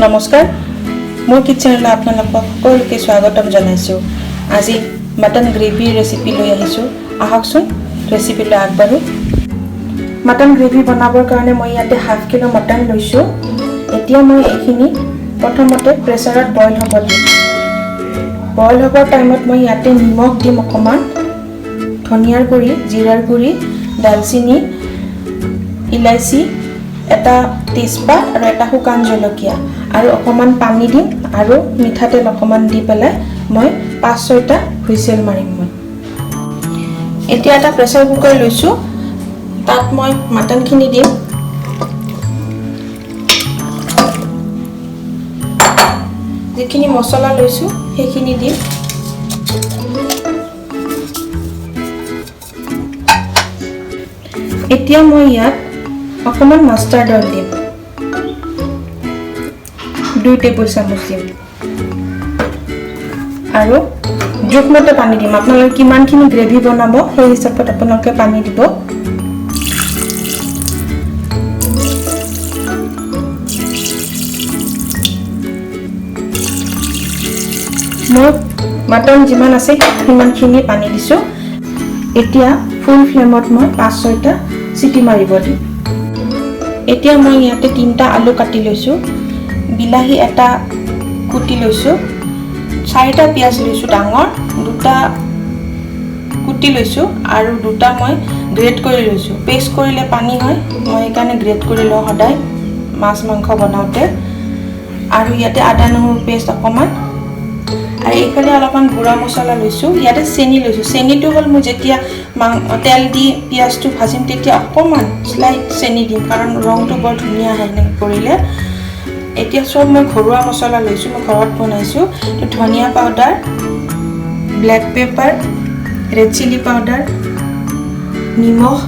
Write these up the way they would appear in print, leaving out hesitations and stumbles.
নমস্কাৰ, মোৰ কিটচেনলৈ আপোনালোকক সকলোকে স্বাগতম জনাইছোঁ। আজি মটন গ্ৰেভিৰ ৰেচিপি লৈ আহিছোঁ। আহকচোন, ৰেচিপিলৈ আগবাঢ়োঁ। মটন গ্ৰেভি বনাবৰ কাৰণে মই ইয়াতে হাফ কিলো মটন লৈছোঁ। এতিয়া মই এইখিনি প্ৰথমতে প্ৰেছাৰত বইল হ'ব দিম। বইল হ'বৰ টাইমত মই ইয়াতে নিমখ দিম অকণমান, ধনিয়াৰ গুড়ি, জিৰাৰ গুড়ি, দালচিনি, ইলাচি, এটা তেজপাত আৰু এটা শুকান জলকীয়া আৰু অকণমান পানী দিম আৰু মিঠাতেল অকণমান দি পেলাই মই 5-6টা হুইচেল মাৰিম। মই এতিয়া এটা প্ৰেছাৰ কুকাৰ লৈছোঁ, তাত মই মাটনখিনি দিম। যিখিনি মছলা লৈছোঁ সেইখিনি দিম। এতিয়া মই ইয়াত অকণমান মাষ্টাৰ্ড অইল দিম, 2 টেবুল চামুচ দিম আৰু জোখমতে পানী দিম। আপোনালোকে কিমানখিনি গ্ৰেভি বনাব সেই হিচাপত আপোনালোকে পানী দিব। মই মাটন যিমান আছে সিমানখিনি পানী দিছোঁ। এতিয়া ফুল ফ্লেমত মই 5-6টা চিটি মাৰিব দিম। এতিয়া মই ইয়াতে 3টা আলু কাটি লৈছোঁ, বিলাহী এটা কুটি লৈছোঁ, 4টা পিঁয়াজ লৈছোঁ ডাঙৰ, 2টা কুটি লৈছোঁ আৰু 2টা মই গ্ৰেট কৰি লৈছোঁ। পেষ্ট কৰিলে পানী হয়, মই সেইকাৰণে গ্ৰেট কৰি লওঁ সদায় মাছ মাংস বনাওঁতে। আৰু ইয়াতে আদা নহৰু পেষ্ট অকণমান আৰু এইফালে অলপমান গুড়া মছলা লৈছোঁ। ইয়াতে চেনি লৈছোঁ। চেনিটো হ'ল মই যেতিয়া তেল দি পিঁয়াজটো ভাজিম তেতিয়া অকণমান শ্লাইট চেনি দিম, কাৰণ ৰংটো বৰ ধুনীয়া আহে এনেকৈ কৰিলে। এতিয়া চব মই ঘৰুৱা মছলা লৈছোঁ, মই ঘৰত বনাইছোঁ। তো ধনিয়া powder, black pepper, red chilli powder, নিমখ।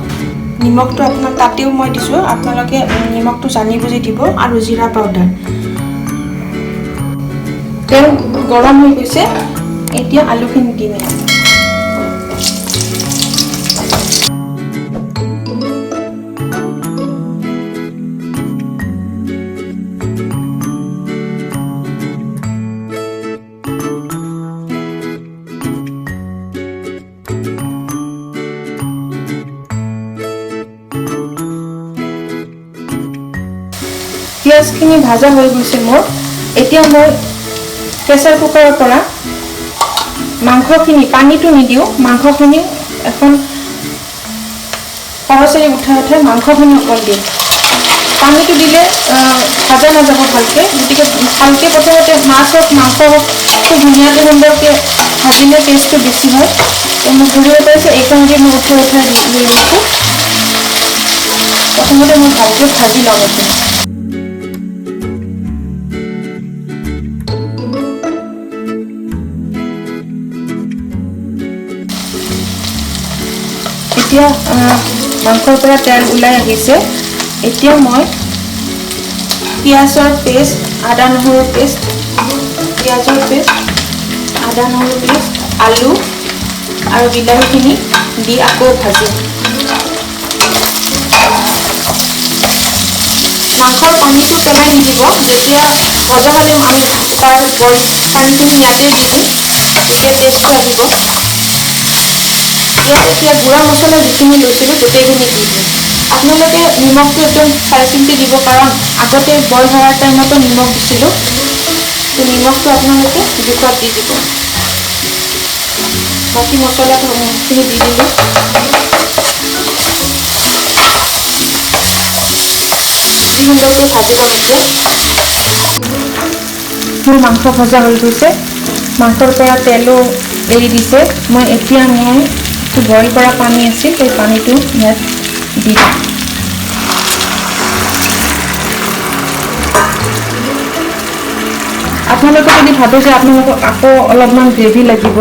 নিমখটো আপোনাক তাতেও মই দিছোঁ, আপোনালোকে নিমখটো জানি বুজি দিব। আৰু জিৰা পাউডাৰ। তেল গৰম হৈ গৈছে, এতিয়া আলুখিনি দিম। পিঁয়াজখিনি ভাজা হৈ গৈছে মোৰ। এতিয়া মই প্ৰেছাৰ কুকাৰৰ পৰা মাংসখিনি, পানীটো নিদিওঁ, মাংসখিনি এখন কৰচেৰে উঠাই উঠাই মাংসখিনি অকল দিম। পানীটো দিলে ভাজা নাযাব ভালকৈ, গতিকে ভালকৈ প্ৰথমতে মাছ হওক মাংস হওক খুব ধুনীয়াকৈ সুন্দৰকৈ ভাজিলে টেষ্টটো বেছি হয়। তো মই ধৰিব পাৰিছোঁ, এইখনদি মই উঠাই উঠাই লৈ লৈছোঁ। প্ৰথমতে মই ভালকৈ ভাজি ল'ম এইখিনি। এতিয়া মাংসৰ পৰা তেল ওলাই আহিছে। এতিয়া মই পিঁয়াজৰ পেষ্ট, আদা নহৰুৰ পেষ্ট, পিঁয়াজৰ পেষ্ট, আদা নহৰুৰ পেষ্ট, আলু আৰু বিলাহীখিনি দি আকৌ ভাজিম। মাংসৰ পানীটো পেলাই নিদিব, যেতিয়া ভজা হ'লে আমি তাৰ বইল পানীখিনি ইয়াতে দি দিম, তেতিয়া টেষ্টটো আহিব। ইয়াত এতিয়া গুড়া মছলা যিখিনি লৈছিলোঁ গোটেইখিনি দি দিম। আপোনালোকে নিমখটো একদম চাই চিন্তি দিব, কাৰণ আগতে বইল হোৱাৰ টাইমতো নিমখ দিছিলোঁ। তো নিমখটো আপোনালোকে জোখত দি দিব। বাকী মছলাখিনি দি দিলোঁ। সুন্দৰকৈ ভাজি ল'ম। এতিয়া মোৰ মাংস ভজা হৈ গৈছে, মাংসৰ পৰা তেলো এৰি দিছে। মই এতিয়া বইল কৰা পানী আছিল, সেই পানীটো ইয়াত দি দিম। আপোনালোকে যদি ভাবে যে আপোনালোকক আকৌ অলপমান গ্ৰেভি লাগিব,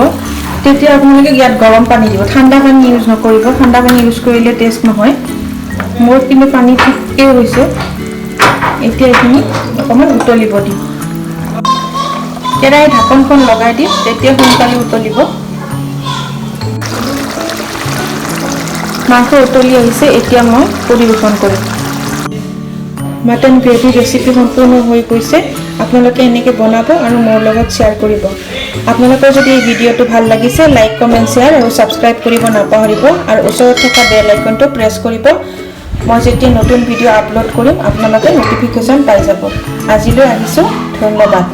তেতিয়া আপোনালোকে ইয়াত গৰম পানী দিব, ঠাণ্ডা পানী ইউজ নকৰিব। ঠাণ্ডা পানী ইউজ কৰিলে টেষ্ট নহয়। মোৰ কিন্তু পানী ঠিকেই হৈছে। এতিয়া এইখিনি অকণমান উতলিব দিম। কেৰাহী ঢাকনখন লগাই দিম, তেতিয়া সোনকালে উতলিব। মাংস উতলি আহিছে, এতিয়া মই পৰিৱেশন কৰিম। মাটন গ্ৰেভি ৰেচিপি সম্পূৰ্ণ হৈ গৈছে। আপোনালোকে এনেকৈ বনাব আৰু মোৰ লগত শ্বেয়াৰ কৰিব। আপোনালোকৰ যদি এই ভিডিঅ'টো ভাল লাগিছে, লাইক, কমেণ্ট, শ্বেয়াৰ আৰু ছাবস্ক্ৰাইব কৰিব নাপাহৰিব আৰু ওচৰত থকা বেল আইকনটো প্ৰেছ কৰিব। মই যেতিয়া নতুন ভিডিঅ' আপলোড কৰিম, আপোনালোকে ন'টিফিকেশ্যন পাই যাব। আজিলৈ আহিছোঁ, ধন্যবাদ।